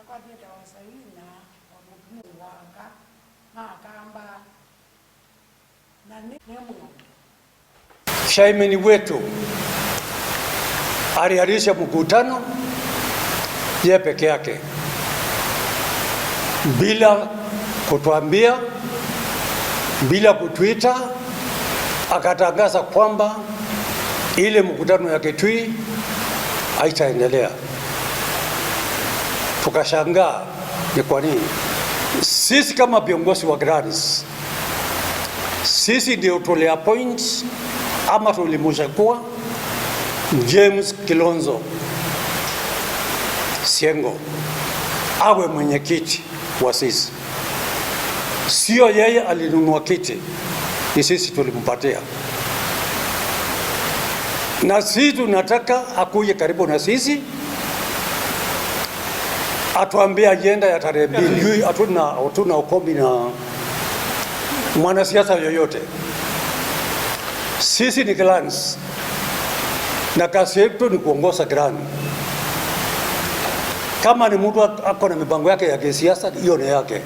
Yakwa nitawa Saina wa mutumia waka ma Akamba na ni muno. Chairman wetu aliarisha mkutano ye peke yake bila kutuambia, bila kutuita, akatangaza kwamba ile mkutano ya Kitui haitaendelea. Tukashangaa ni kwa nini. Sisi kama viongozi wa clans, sisi ndio tuliappoint ama tulimchagua James Kilonzo Syengo awe mwenyekiti wa sisi. Sio yeye alinunua kiti, ni sisi tulimpatia, na sisi tunataka akuje karibu na sisi atuambie ajenda ya tarehe 2. Hatuna ukombi na mwanasiasa yoyote. Sisi ni clans na kazi yetu ni kuongoza clan. Kama ni mtu ako na mipango yake ya kisiasa, hiyo ni yake.